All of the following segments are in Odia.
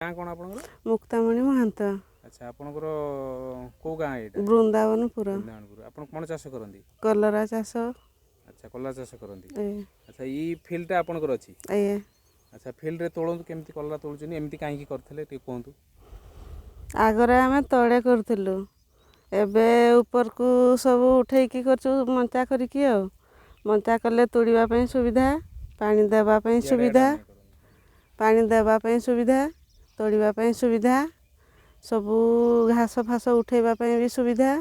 ନାଁ କ'ଣ ଆପଣଙ୍କର? ମୁକ୍ତାମଣି ମହାନ୍ତ। ଆଚ୍ଛା, ଆପଣଙ୍କର କେଉଁ ଗାଁ ଏଇଟା? ବୃନ୍ଦାବନପୁର। ବୃନ୍ଦାବନପୁର। ଆପଣ କ'ଣ ଚାଷ କରନ୍ତି? କଲରା ଚାଷ। ଆଚ୍ଛା, କଲରା ଚାଷ କରନ୍ତି। ଆଜ୍ଞା। ଆଚ୍ଛା, ଏଇ ଫିଲ୍ଡଟା ଆପଣଙ୍କର ଅଛି? ଆଜ୍ଞା। ଆଚ୍ଛା, ଫିଲ୍ଡରେ ତୋଳନ୍ତୁ, କେମିତି କଲରା ତୋଳୁଛନ୍ତି, ଏମିତି କାହିଁକି କରିଥିଲେ ଟିକେ କୁହନ୍ତୁ। ଆଗରେ ଆମେ ତଳେ କରୁଥିଲୁ, ଏବେ ଉପରକୁ ସବୁ ଉଠେଇକି କରୁଛୁ ମଞ୍ଚା କରିକି। ଆଉ ମଞ୍ଚା କଲେ ତୋଳିବା ପାଇଁ ସୁବିଧା, ପାଣି ଦେବା ପାଇଁ ଇଆଡ଼େ ସୁବିଧା। ଇଆଡ଼େ କରନ୍ତୁ। ପାଣି ଦେବା ପାଇଁ ସୁବିଧା, ତୋଳିବା ପାଇଁ ସୁବିଧା, ସବୁ ଘାସ ଫାସ ଉଠେଇବା ପାଇଁ ବି ସୁବିଧା।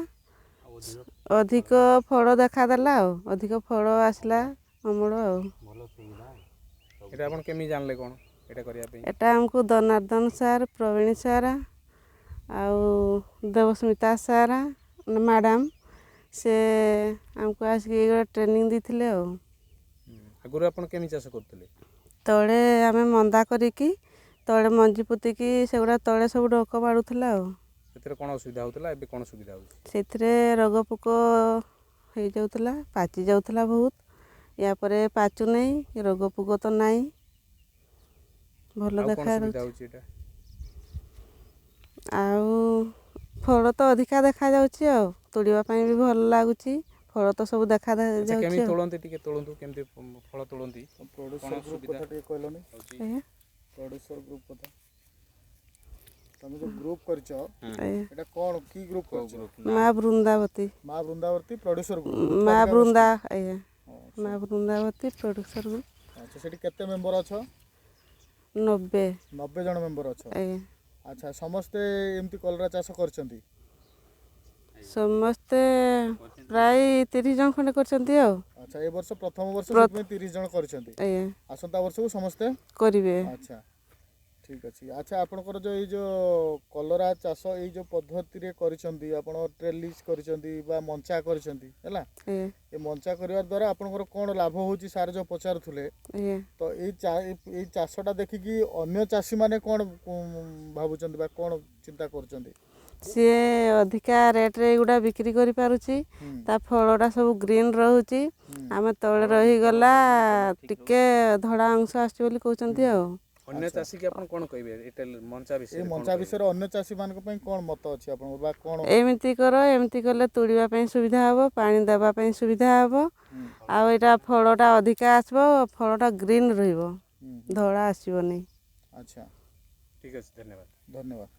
ଅଧିକ ଫଳ ଦେଖାଦେଲା ଆଉ ଅଧିକ ଫଳ ଆସିଲା ଅମଳ ଆଉ। ଏଇଟା ଆପଣ କେମିତି ଜାଣିଲେ କ'ଣ ଏଇଟା କରିବା ପାଇଁ? ଏଟା ଆମକୁ ଜନାର୍ଦ୍ଦନ ସାର୍, ପ୍ରବୀଣ ସାର୍ ଆଉ ଦେବସ୍ମିତା ସାର୍ ମ୍ୟାଡ଼ାମ୍, ସେ ଆମକୁ ଆସିକି ଗୋଟେ ଟ୍ରେନିଂ ଦେଇଥିଲେ ଆଉ। ଆଗରୁ ଆପଣ କେମିତି ଚାଷ କରୁଥିଲେ? ତଳେ ଆମେ ମନ୍ଦା କରିକି ତଳେ ମଞ୍ଜି ପୋତିକି ସେଗୁଡ଼ା ତଳେ ସବୁ ଡଙ୍କ ମାଡ଼ୁଥିଲା ଆଉ। ସେଥିରେ କ'ଣ ଅସୁବିଧା ହେଉଥିଲା, ଏବେ କ'ଣ ସୁବିଧା ହେଉଛି? ସେଥିରେ ରୋଗ ପୋକ ହେଇଯାଉଥିଲା, ପାଚି ଯାଉଥିଲା ବହୁତ। ୟା ପରେ ପାଚୁ ନାହିଁ, ରୋଗ ପୋକ ତ ନାହିଁ, ଭଲ ଆଉ କ'ଣ ସୁବିଧା ଦେଖାଯାଉଛି। ହେଉଛି ଏଇଟା? ଆଉ ଫଳ ତ ଅଧିକା ଦେଖାଯାଉଛି, ଆଉ ତୋଳିବା ପାଇଁ ବି ଭଲ ଲାଗୁଛି। ଫଳ ତ ସବୁ ଦେଖା ଆଚ୍ଛା, ଯାଉଛି। କେମିତି ଆଉ ତୋଳନ୍ତି ଟିକେ ତୋଳନ୍ତୁ, କେମିତି ଫଳ ତୋଳନ୍ତି? ପ୍ରଡ୍ୟୁସର କ'ଣ ଗ୍ରୁପ୍ ସୁବିଧା କଥା ଟିକେ କହିଲନି। ହେଉଛି? ଆଜ୍ଞା। ପ୍ରଡ୍ୟୁସର ଗ୍ରୁପ୍ କଥା, ତମେ ଯୋଉ ଗ୍ରୁପ୍ କରିଛ, ଆଜ୍ଞା। ଏଇଟା କ'ଣ, କି ଗ୍ରୁପ୍ କୋଉ କରିଛ? ଗ୍ରୁପ୍? ମା ବୃନ୍ଦାବତୀ। ମା ବୃନ୍ଦାବତୀ ପ୍ରଡ୍ୟୁସର ଗ୍ରୁପ୍। ମା ବୃନ୍ଦା, ଆଜ୍ଞା, ମା ବୃନ୍ଦାବତୀ ପ୍ରଡ୍ୟୁସର ଗ୍ରୁପ୍। ଆଚ୍ଛା, ସେଠି କେତେ ମେମ୍ବର ଅଛ? 90। 90 ଜଣ ମେମ୍ବର ଅଛ? ଆଜ୍ଞା। ଆଚ୍ଛା, ସମସ୍ତେ ଏମିତି କଲରା ଚାଷ କରିଛନ୍ତି? ସମସ୍ତେ ପ୍ରାୟ 30 ଜଣ ଖଣ୍ଡେ କରିଛନ୍ତି ଆଉ। ଆଚ୍ଛା, ଏ ବର୍ଷ ପ୍ରଥମ ବର୍ଷ, ସେଥିପାଇଁ 30 ଜଣ କରିଛନ୍ତି? ଆଜ୍ଞା। ଆସନ୍ତା ବର୍ଷକୁ ସମସ୍ତେ କରିବେ। ଆଚ୍ଛା, ଠିକ୍ ଅଛି। ଆଚ୍ଛା, ଆପଣଙ୍କର ଯେଉଁ ଏଇ ଯେଉଁ କଲରା ଚାଷ ଏଇ ଯେଉଁ ପଦ୍ଧତିରେ କରିଛନ୍ତି ଆପଣ, ଟ୍ରେଲିସ୍ କରିଛନ୍ତି ବା ମଞ୍ଚା କରିଛନ୍ତି, ହେଲା? ଆଜ୍ଞା। ଏ ମଞ୍ଚା କରିବା ଦ୍ୱାରା ଆପଣଙ୍କର କ'ଣ ଲାଭ ହେଉଛି, ସାର୍ ଯେଉଁ ପଚାରୁଥିଲେ? ଆଜ୍ଞା। ତ ଏଇ ଚାଷଟା ଦେଖିକି ଅନ୍ୟ ଚାଷୀମାନେ କ'ଣ ଭାବୁଛନ୍ତି ବା କ'ଣ ଚିନ୍ତା କରୁଛନ୍ତି? ସିଏ ଅଧିକା ରେଟ୍ରେ ଏଗୁଡ଼ା ବିକ୍ରି କରିପାରୁଛି। ତା ଫଳଟା ସବୁ ଗ୍ରୀନ୍ ରହୁଛି। ଆମେ ତଳେ ରହିଗଲା, ଟିକେ ଧଳା ଅଂଶ ଆସୁଛି ବୋଲି କହୁଛନ୍ତି ଆଉ। ଅନ୍ୟ ଚାଷୀକି ଆପଣ କ'ଣ କହିବେ ଏଇଟା ମଞ୍ଚା ଏଇ ବିଷୟରେ? ମଞ୍ଚା ବିଷୟରେ ଅନ୍ୟ ଚାଷୀମାନଙ୍କ ପାଇଁ କ'ଣ ମତ ଅଛି ଆପଣଙ୍କର ବା କ'ଣ? ଏମିତି କର, ଏମିତି କଲେ ତୋଳିବା ପାଇଁ ସୁବିଧା ହେବ, ପାଣି ଦେବା ପାଇଁ ସୁବିଧା ହେବ, ଆଉ ଏଇଟା ଫଳଟା ଅଧିକା ଆସିବ, ଫଳଟା ଗ୍ରୀନ୍ ରହିବ, ଧଳା ଆସିବନି। ଆଚ୍ଛା। ଠିକ୍ ଅଛି, ଧନ୍ୟବାଦ। ଧନ୍ୟବାଦ।